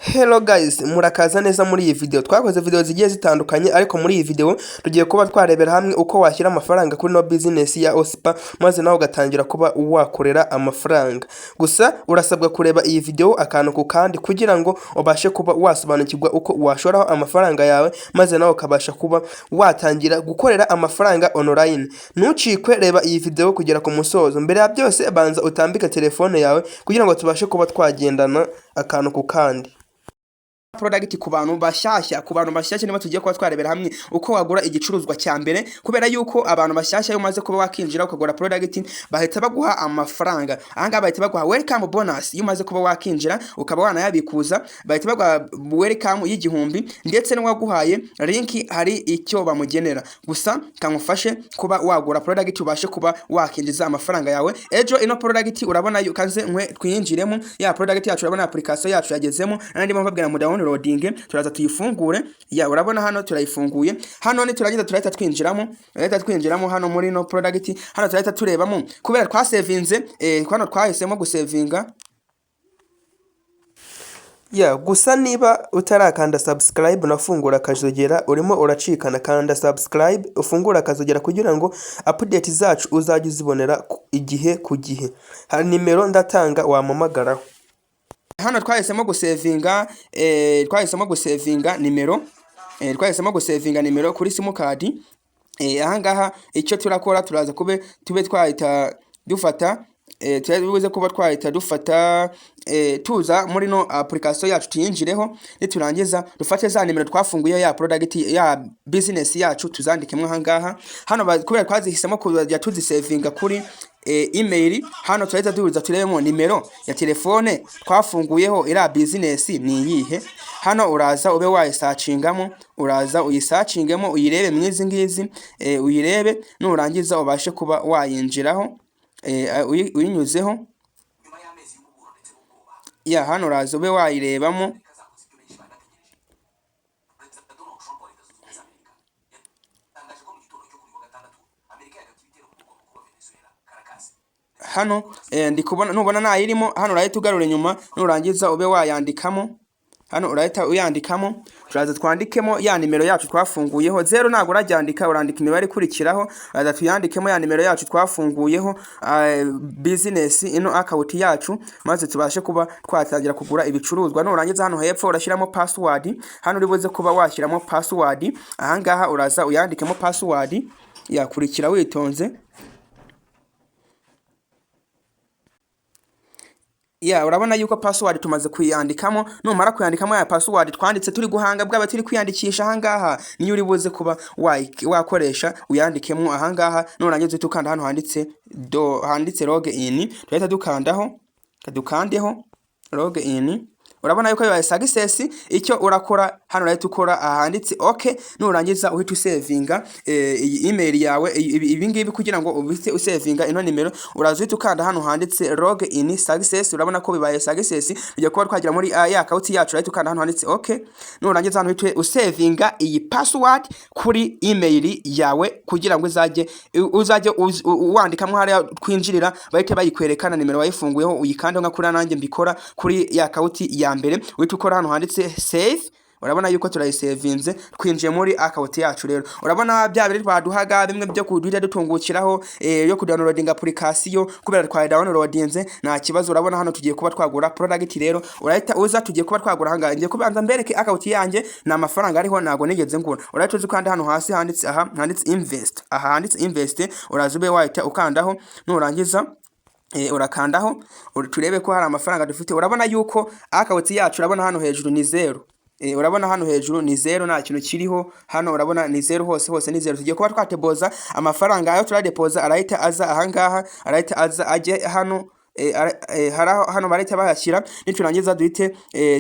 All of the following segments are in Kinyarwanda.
Hello guys, murakaza neza muri iyi video. Twakoze video zigiye zitandukanye, ariko muri iyi video tugiye kuba twarebera hamwe uko washyira amafaranga kuri no business ya Osipa, maze nawe ugatangira kuba wakorera amafaranga. Gusa urasabwa kureba iyi video akantu ku kandi kugira ngo ubashe kuba wasobanukirwa uko washoraho amafaranga yawe, maze nawe ukabasha kuba watangira gukorera amafaranga online. Ntucikwe, reba iyi video kugera ku musozo. Mbere ya byose, banza utambike telefone yawe kugira ngo tubashe kuba twagendana akantu ku kandi. Product ku bantu bashyashya, ku bantu bashyashya niba tugiye kuba twarebera hamwe uko wagura igicuruzwa cya mbere, kubera yuko abantu bashyashya, iyo umaze kuba wakinjira ukagura product, bahita baguha amafaranga. Ahangaha bahita baguha welcome bonus. Iyo umaze kuba wakinjira ukaba wanayabikuza, bahita baguha welcome y'1000, ndetse n'uwaguhaye link hari icyo bamugenera. Gusa kamufashe kuba wagura product, ubashe kuba wakinjiza amafaranga yawe ejo. Ino product urabona kaze nkwe twinjiremo ya product yacu. Urabona application yacu yagezemo, nandi mbabwira mu downloading. Turaza tuyifungure. Ya, urabona hano turayifunguye. Hano niturangiza turahita twinjiramo, turahita twinjiramo hano muri no product. Hano turahita turebamo, kubera twasevinze, hano twahisemo gusevinga. Ya, gusa niba utarakanda subscribe unafungura akazogera, urimo uracikana. Kanda subscribe, ufungura akazogera kugira ngo update zacu uzajye uzibonera igihe ku gihe. Hari nimero ndatanga wampamagaraho. Hano twahisemo gusevinga, twahisemo gusevinga nimero, twahisemo gusevinga nimero kuri simukadi. Ahangaha icyo turakora, turaza kube tube twahita dufata, turabuze kuba twahita dufata, tuza muri no application yacu tuyinjireho. Niturangiza dufate za nimero twafunguye ya product ya business yacu, tuzandikemo ahangaha. Hano kubera twazihisemo kujya tuzisevinga kuri email, hano turahita duhuza turebemo nimero ya telefone twafunguyeho iriya business ni iyihe. Hano uraza ube wayisacingamo, uraza uyisacingemo, uyirebe mwizi ngizi, uyirebe. Nurangiza ubashe kuba wayinjiraho, uyinyuzeho. Ya, hano uraza ube wayirebamo. Amerika zakoze ibyo benshi bari bategereje. Perezida Donald Trump wa Leta Zunze Ubumwe za Amerika yatangaje ko mu gitondo cyo kuri uyu wa gatandatu Amerika yagabye ibitero ku murwa mukuru wa Venezuela, Caracas. Hano ndi kubona, nubona nayirimo hano, urahita ugarura inyuma. Nurangiza ube wayandikamo hano, urahita uyandikamo. Turaza twandikemo ya nimero yacu twafunguyeho. Zero ntabwo uraryandika, urandika imibare ikurikiraho. Uraza tuyandikemo ya nimero yacu twafunguyeho business, ino account yacu, maze tubashe kuba twatangira kugura ibicuruzwa. Nurangiza hano hepfo urashyiramo password. Hano uri buze kuba washyiramo password. Ahangaha uraza uyandikemo password, yakurikira witonze. Ya, urabona yuko password tumaze kuyandikamo. Numara kuyandikamo, ya password twanditse turi guhanga bwaba turi kwiyandikisha ahangaha, niyo uri buze kuba wakoresha, uyandikemo ahangaha. Nurangiza uhite ukanda hano handitse do, handitse log in. Turahita dukandaho, dukandeho log in. Urabona yuko bibaye success. Icyo urakora hano, urahita ukora ahanditse okay. Nurangiza uhita usevinga iyi email yawe, ibi ngibi. Kugira ngo uhite usevinga ino nimero, uraza uhita ukanda hano handitse log in success. Urabona ko bibaye success, bijya kuba twagera muri ya account yacu. Urahita ukanda hano handitse okay. Nurangiza hano uhite usevinga iyi password kuri email yawe kugira ngo izajye uzajye wandikamo hariya twinjirira, bahite bayikwereka na nimero wayifunguyeho, uyikande nka kuri nanjye mbikora kuri ya account ya mbere. Uhita ukora hano handitse save. Urabona yuko turayisevinze, twinjiye muri account yacu. Rero urabona bya biri twaduhaga bimwe byo kuduhita dutungukiraho, yo kudownloadinga application, kubera twaye downloadinze nta kibazo. Urabona hano tugiye kuba twagura product. Rero urahita uza, tugiye kuba twagura ahangaha. Ngiye kubanza mbereke account yanjye, ni amafaranga ariho, ntago nigeze ngura. Urahita uza ukanda hano hasi handitse, aha handitse invest, aha handitse invest. Uraza ube wahita ukandaho. Nurangiza urakandaho, turebe ko hari amafaranga dufite. Urabona yuko account yacu, urabona hano hejuru ni zero. Urabona hano hejuru ni zero, nta kintu kiriho hano. Urabona ni zero hose hose, ni zero. Tugiye kuba twadepoza amafaranga. Ayo turadepoza arahita aza ahangaha, arahita aza ajye hano, hano barahita bayashyira. Niturangiza duhite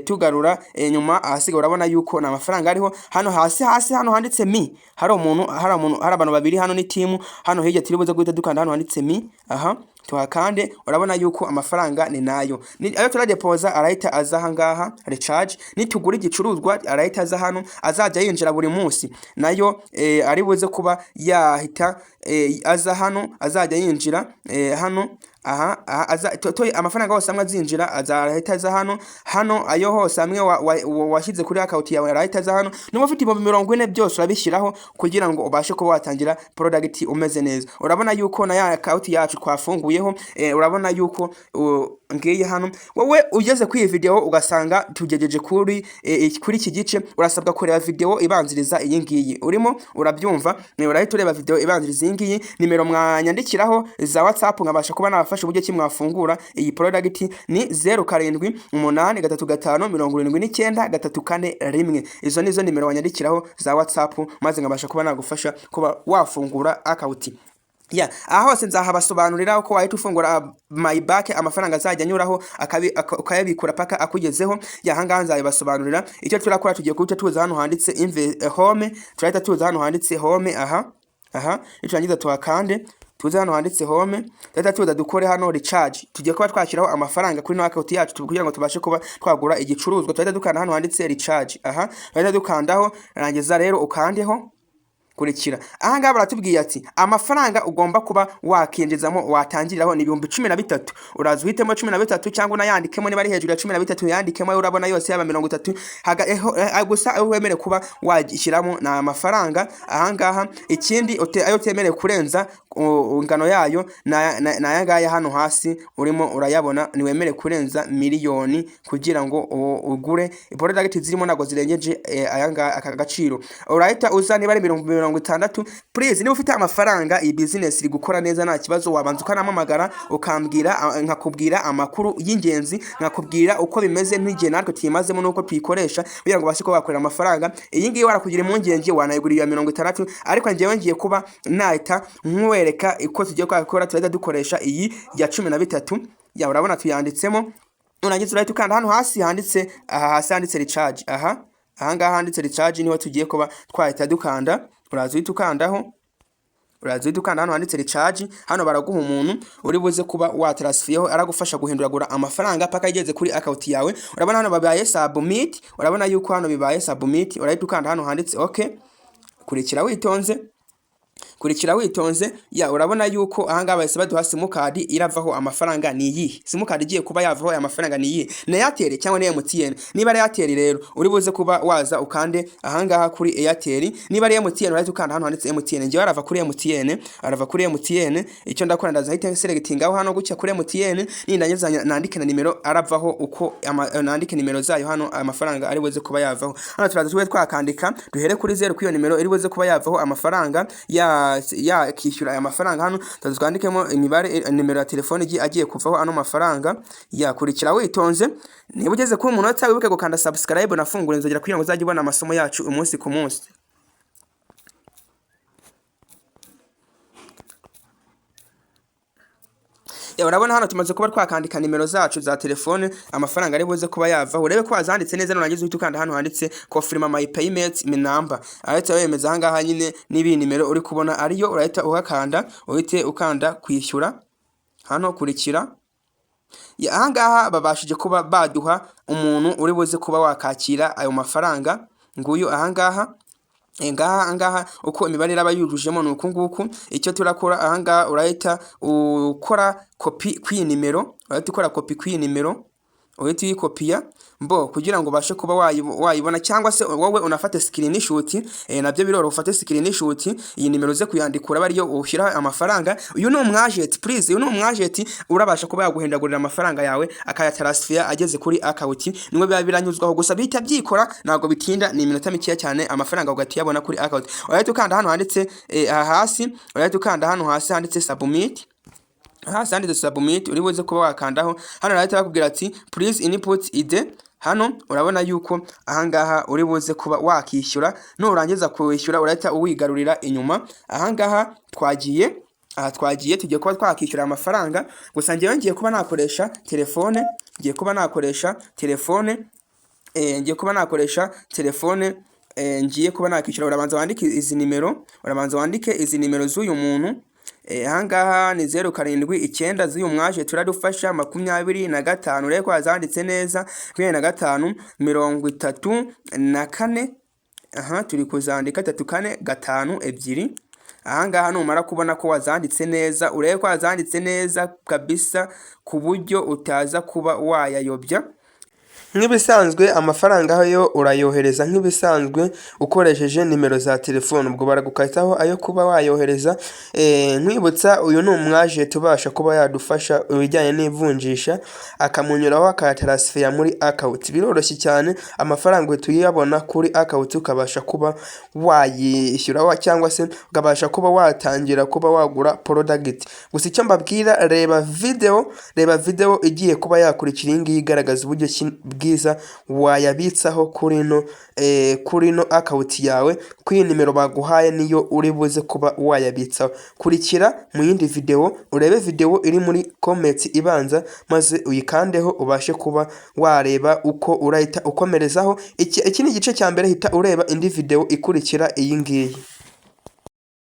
tugarura nyuma ahasigaye. Urabona yuko ni amafaranga ariho hano hasi hasi, hano handitse me. Hari umuntu, hari umuntu, hari abantu babiri hano, ni team. Hano hirya turi buze guhita dukanda hano handitse me. Aha Tuhakande. Urabona yuko amafaranga ni nayo. Ayo turadepoza arahita aza ahangaha recharge. Nitugura igicuruzwa arahita aza hano, azajya yinjira buri munsi nayo ari buze kuba yahita aza hano, azajya yinjira hano aha aza amafaranga hose amwe azinjira azahita aza hano. Hano ayo hose amwe washyize kuri account yawe arahita aza hano. Niba ufite 40,000, byose urabishyiraho kugira ngo ubashe kuba watangira product umeze neza. Urabona yuko na ya account yacu twafunguyeho, urabona yuko ngiye hano. Wowe ugeze kuri iyi video ugasanga tugejeje kuri iki gice, urasabwa kureba video ibanziriza iyi ngiyi. Urimo urabyumva? Urahita ureba video ibanziriza iyi ngiyi. Nimero mwanyandikiraho za WhatsApp nkabasha kuba nabafasha uburyo ki mwafungura iyi product ni 0783579341. Izo nizo nimero wanyandikiraho za WhatsApp, maze nkabasha kuba nagufasha kuba wafungura account. Ya, aha hose nzahabasobanurira uko wahita ufungura my bank, amafaranga azajya anyuraho ukayabikura paka akugezeho. Ya, aha ngaha nzabibasobanurira. Icyo turakora, tugiye guhita tuza hano handitse home. Turahita tuza hano handitse home aha. Niturangiza tuhakande, tuze hano handitse home. Turahita tuza dukore hano recharge. Tugiye kuba twashyiraho amafaranga kuri no account yacu kugira ngo tubashe kuba twagura igicuruzwa. Turahita dukanda hano handitse recharge aha, turahita dukandaho. Rangiza rero ukandeho. Kurikira aha ngaha, baratubwiye ati amafaranga ugomba kuba wakinjizamo, watangiriraho ni 13,000. Uraza uhitemo 13, cyangwa unayandikemo. Niba ari hejuru ya 13 uyandikemo. Ayo urabona yose, yaba 30, gusa ayo wemerewe kuba washyiramo ni amafaranga aha ngaha. Ikindi, ayo utemerewe kurenza ingano yayo ni aya ngaya hano hasi urimo urayabona. Ntiwemerewe kurenza miliyoni kugira ngo ugure product zirimo, ntabwo zirengeje aya ngaya aka gaciro. Urahita uza niba ari 60. Please, niba ufite amafaranga, iyi business iri gukora neza, nta kibazo. Wabanza ukanampamagara ukambwira, nkakubwira amakuru y'ingenzi, nkakubwira uko bimeze n'igihe natwe tuyimazemo n'uko tuyikoresha kugira ngo ubashe kuba wakorera amafaranga. Iyi ngiyi warakugira impungenge, wanayigura iyo 60, ariko njyewe ngiye kuba nahita nkwereka uko tugiye kwakora. Turahita dukoresha iyi ya 13. Ya, urabona tuyanditsemo. Nurangiza urahita ukanda hano hasi handitse, aha hasi handitse recharge. Aha ngaha handitse recharge niho tugiye kuba twahita dukanda. Uraza uhita ukandaho, uraza uhita ukanda hano handitse recharge. Hano baraguha umuntu uri buze kuba watransferiyeho, aragufasha guhinduragura amafaranga paka igeze kuri account yawe. Urabona hano babaye submit, urabona yuko hano bibaye submit. Urahita ukanda hano handitse okay. Kurikira witonze, kurikira witonze. Ya, urabona yuko ahangaha bahise baduha simukadi iravaho amafaranga. Ni iyihe simukadi igiye kuba yavaho aya mafaranga? Ni iyihe? Ni Airtel cyangwa ni MTN? Niba ari Airtel rero, uri buze kuba waza ukande ahangaha kuri Airtel. Niba ari MTN, urahita ukanda hano handitse MTN. Njyewe arava kuri MTN, arava kuri MTN. Icyo ndakora, ndaza ahita selecting aho hano gutya kuri MTN. Nindangiza nandike na nimero aravaho, uko nandike nimero zayo hano amafaranga ari buze kuba yavaho. Hano turaza tube twakandika, duhere kuri 0 kuri iyo nimero iri buze kuba yavaho amafaranga, ya yakishyura aya mafaranga. Hano tuzaza twandikemo imibare, nimero ya telefone agiye kuvaho ano mafaranga. Yakurikira witonze. Niba ugeze kuri umunota, wibuke gukanda subscribe nafungura inzogera kugira ngo uzajye ubona amasomo yacu umunsi ku munsi. Ya, urabona hano tumaze kuba twakandika nimero zacu za telefone amafaranga ari buze kuba yavaho. Urebe ko wazanditse neza. Nurangiza uhita ukanda hano handitse confirm my payment number. Ahita wemeza ahangaha nyine niba nimero uri kubona ariyo, urahita uhakanda, uhite ukanda kwishyura hano. Kurikira. Ya, ahangaha babashije kuba baduha umuntu uri buze kuba wakakira ayo mafaranga. Nguyu ahangaha. Ngaha ahangaha uko imibare iraba yujujemo ni uku nguku. Icyo turakora ahangaha, urahita ukora copy kw'iyi nimero, urahita ukora copy kw'iyi nimero, uhita uyikopiya mbo kugira ngo ubashe kuba wayibona, cyangwa se wowe unafate screenshot, nabyo biroroha. Ufate screenshot iyi nimero uze kuyandikura, aba ariyo ushyiraho amafaranga. Uyu ni umwagent, please, uyu ni umwagent urabasha kuba yaguhindagurira amafaranga yawe akayatransfera ageze kuri account. Niwe biba biranyuzwaho gusa, bihita byikora, ntabwo bitinda, ni iminota mikeya cyane, amafaranga ugahita uyabona kuri account. Urahita ukanda hano handitse aha hasi, urahita ukanda hano hasi handitse submit. Hasi handitse submit uri buze kuba wakandaho. Hano barahita bakubwira ati please input ID. Hano urabona yuko ahangaha uri buze kuba wakishyura. Nurangiza kwishyura urahita uwigarurira inyuma. Ahangaha twagiye, aha twagiye, tugiye kuba twakishyura amafaranga. Gusa njyewe ngiye kuba nakoresha telefone, ngiye kuba nakoresha telefone, ngiye kuba nakoresha telefone, ngiye kuba nakishyura. Urabanza wandike izi nimero, urabanza wandike izi nimero z'uyu muntu. Ahangaha ni 079 z'uyu mwaje turadufasha, 25, urebe ko hazanditse neza, 25, 34. Aha turi kuzandika 3, 4, 5, 2. Ahangaha numara kubona ko wazanditse neza, urebe ko wazanditse neza kabisa ku buryo utaza kuba wayayobya. Nk'ibisanzwe amafaranga yo urayohereza nk'ibisanzwe ukoresheje nimero za telefone, ubwo baragukataho ayo kuba wayohereza. Nkwibutsa, uyu ni umwajenti ubasha kuba yadufasha ibijyanye n'ivunjisha, akamunyuraho akayataransifera muri account. Biroroshye cyane, amafaranga uhita uyabona kuri account, ukabasha kuba wayishyura cyangwa se ukabasha kuba watangira kuba wagura product. Gusa icyo mbabwira, reba video igiye kuba yakurikira iyi ngiyi igaragaza uburyo ki bwiza wayabitsaho kuri ino account yawe, kuri iyi nimero baguhaye niyo uri buze kuba wayabitsaho. Kurikira mu yindi video, urebe video iri muri comment ibanza, maze uyikandeho ubashe kuba wareba uko urahita ukomerezaho. Iki ni igice cya mbere, hita ureba indi video ikurikira iyi ngiyi.